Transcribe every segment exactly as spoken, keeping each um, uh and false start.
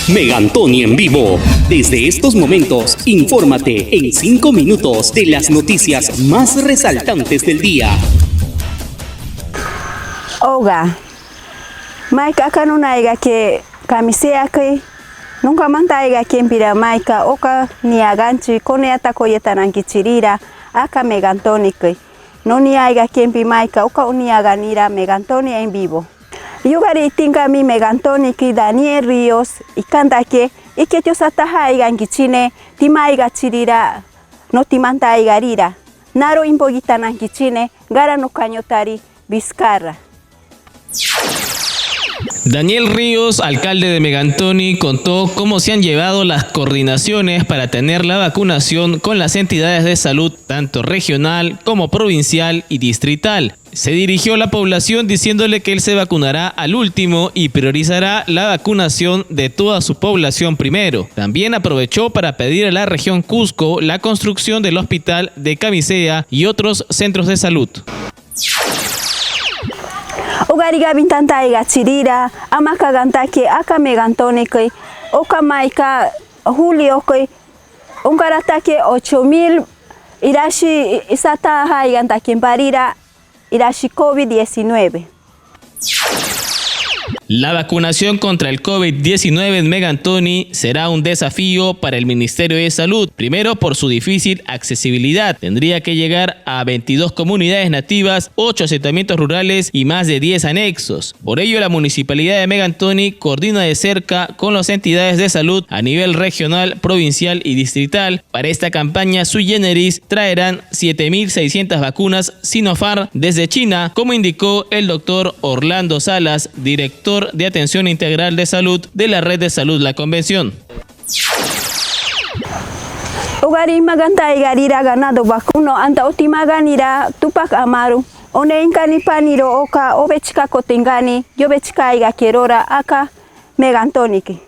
Megantoni en vivo. Desde estos momentos, infórmate en cinco minutos de las noticias más resaltantes del día. Oga. Maika aka nunaiga ke kamiseakei, nunka mantaiga kempira maika oka niaganchi kone ata koye tananki chirira aka Megantonikei. Nuniaiga kempi maika oka uniaganira Megantoni en vivo. Yugari itinka mi Megantonikei Daniel Ríos, ikantake, ike tiosata haiga ngichine, timaiga chirira, no timantaiga rira. Naro imbogi tananki chine, gara no kañotari, Vizcarra. Daniel Ríos, alcalde de Megantoni, contó cómo se han llevado las coordinaciones para tener la vacunación con las entidades de salud, tanto regional como provincial y distrital. Se dirigió a la población diciéndole que él se vacunará al último y priorizará la vacunación de toda su población primero. También aprovechó para pedir a la región Cusco la construcción del hospital de Camisea y otros centros de salud. Ugariga bintantaiga chirira, amakagantake aka Megantonikei, oka maika Juliokei, ungaratake ocho mil, irashi isata haigantake barira, irashi covid diecinueve. La vacunación contra el covid diecinueve en Megantoni será un desafío para el Ministerio de Salud, primero por su difícil accesibilidad. Tendría que llegar a veintidós comunidades nativas, ocho asentamientos rurales y más de diez anexos. Por ello, la Municipalidad de Megantoni coordina de cerca con las entidades de salud a nivel regional, provincial y distrital. Para esta campaña sui generis traerán siete mil seiscientas vacunas Sinopharm desde China, como indicó el doctor Orlando Salas, director de Atención Integral de Salud de la Red de Salud La Convención. Ugari magantaiga rira ganado vacuno anta oti maganira Túpac Amaru, one inkani paniro oka obe chika kotingani, yobe chika aiga kerora aka Megantoniki.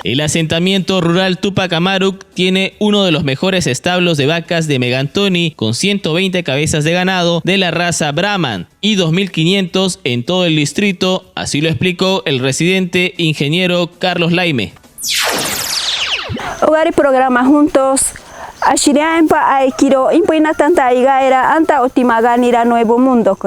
El asentamiento rural Túpac Amaru tiene uno de los mejores establos de vacas de Megantoni, con ciento veinte cabezas de ganado de la raza Brahman y dos mil quinientos en todo el distrito, así lo explicó el residente ingeniero Carlos Laime. Ugari programa Juntos, ashiriaempa aikiro, impuina tanta igaera, anta otimaganira Nuevo Mundo.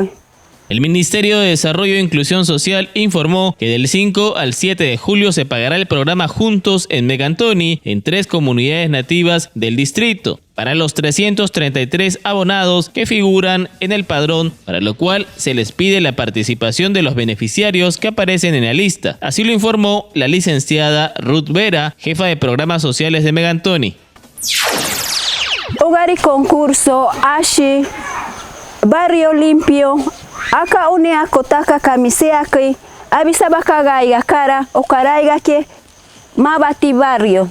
El Ministerio de Desarrollo e Inclusión Social informó que del cinco al siete de julio se pagará el programa Juntos en Megantoni, en tres comunidades nativas del distrito, para los trescientos treinta y tres abonados que figuran en el padrón, para lo cual se les pide la participación de los beneficiarios que aparecen en la lista. Así lo informó la licenciada Ruth Vera, jefa de programas sociales de Megantoni. Ugari concurso ashi Barrio Limpio, aka une akotaka kamiseaki, abisabaka gaigakara, okaraiga ke mabati barrio.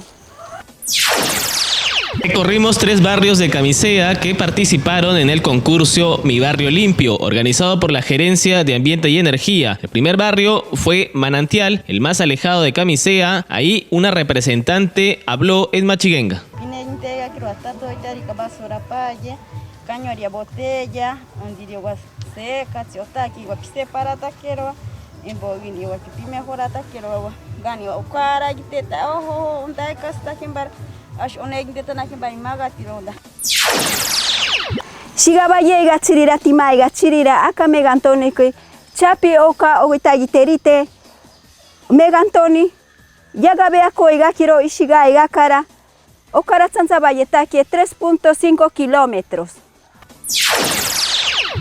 Recorrimos tres barrios de Camisea que participaron en el concurso Mi Barrio Limpio, organizado por la Gerencia de Ambiente y Energía. El primer barrio fue Manantial, el más alejado de Camisea. Ahí una representante habló en machiguenga. Ine inte ga kiro atato itari ka basura paye, kañoria botella, ondirio was seka, tiotaki, wa pise para takero, embogini wa kipi mejora takero, wa gani wa ukara giteta, oho, undai kasta kimbara, ash onegin teta na kimbara imaga tironda. Shigaba yega tirira, timaiga tirira, aka Megantoni ki, chapi oka, ogita giterite, Megantoni, yagabe akoiga kiro ishiga igakara, okara tsantsa bayetake tres punto cinco kilómetros.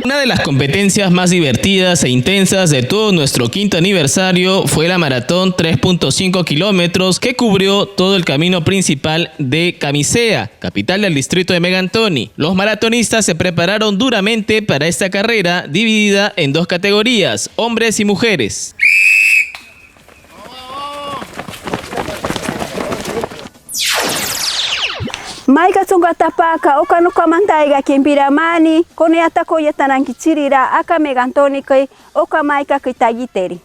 Una de las competencias más divertidas e intensas de todo nuestro quinto aniversario fue la maratón tres punto cinco kilómetros que cubrió todo el camino principal de Camisea, capital del distrito de Megantoni. Los maratonistas se prepararon duramente para esta carrera dividida en dos categorías, hombres y mujeres. Maika tsunga tapaka, oka nuka mantaiga kimbira mani, kone atako yetanan kichirira, aka Megantoni ki, oka maika ki tagiteri.